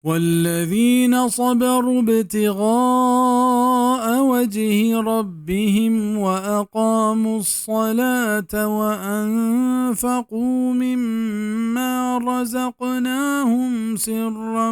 والذين صبروا ابتغاء وجه ربهم وأقاموا الصلاة وأنفقوا مما رزقناهم سرا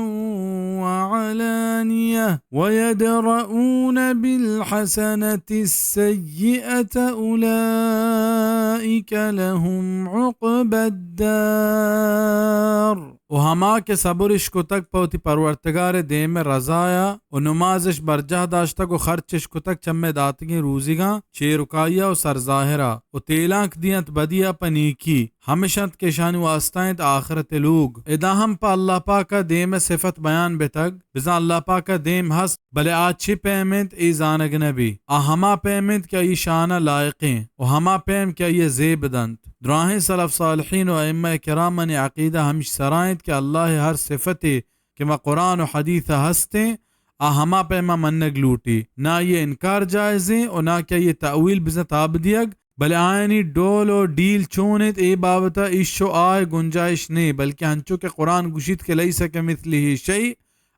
وعلانية ويدرؤون بالحسنة السيئة أولئك لهم عقبى الدار. و ہما کہ صبر اش کتگ پہ وتی پرورتگار ءِ دیم ءَ رضایا و نماز اش برجاہ داشتگ و خرچ اش کتگ چہ مئے داتگیں روزیگاں چیرکائی ءَ و سرظاہرا و تیلانک دینت بدی ءَ پہ نیکی، ہمش انت کہ اشانی واسطہ انت آخرت ءِ لوگ۔ ادا ہم پہ اللہ پاک ءِ دیم ءَ صفت بیان بتگ، بزاں اللہ پاک ءِ دیم ہست، بلے آ چے پیم انت، اے زانگ نہ بی۔ آ ہما پیم انت کہ آئی شان ءَ لائقیں و ہما پیم کہ آئی ءَ زیب دنت۔ دراہیں سلف صالحین و ائمہ کرامانی عقیدہ ہمیش سرا انت کہ اللہ ءِ ہر صفتے کہ ماں قرآن و حدیث ءَ ہستیں، آ ہما پیم ءَ منگ لوٹی۔ نہ آئی ءِ انکار جائزیں و نہ کہ آئی ءِ تأویل بزاں تاب دیگ، بلے آیانی ڈول و ڈیل چون انت، اے بابت ءَ ایش و آ ءِ گنجائش نے، بلکہ انچو کہ قرآن گوشیت کہ لیس کمثلہ شیء،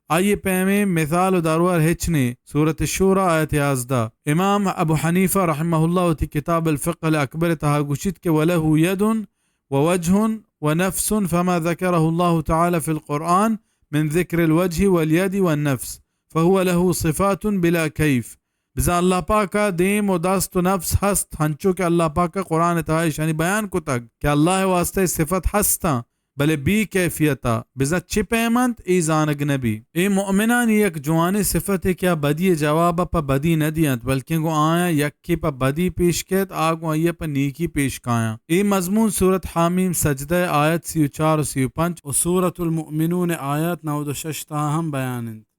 آئی ءِ پیمیں مثال و درور ہچ نے۔ سورۃ الشورى، آیت یازدہ۔ امام ابو حنیفہ رحمہ اللہ وتی کتاب الفقہ الاکبر ءِ تہا گوشیت کہ وله يد ووجه ونفس فما ذكره الله تعالى في القرآن من ذكر الوجه واليد والنفس فهو له صفات بلا كيف۔ بزاں اللہ پاک ءَ دیم و دست و نفس ہست، ہنچو کہ اللہ پاک ءَ قرآن ءِ تہا ایشانی بیان کتگ کہ اللہ ءِ واسطہ اے صفت ہستاں، بلے بے کیفیت ءَ، بزاں چے پیم انت، اے زانگ نہ بی۔ اے مؤمنانی یک جوانیں صفتے کہ آ بدی ءِ جواب ءَ پہ بدی نہ دینت، بلکیں گوں آیاں یکے پہ بدی پیش کیت، آ گوں آئی ءَ پہ نیکی پیش کایاں۔ اے مضمون سورۃ حامیم سجدہ ءِ آیت سی و چار و سی و پنچ و سورۃ المؤمنون ءِ آیت نود و شش تہا ہم بیان انت۔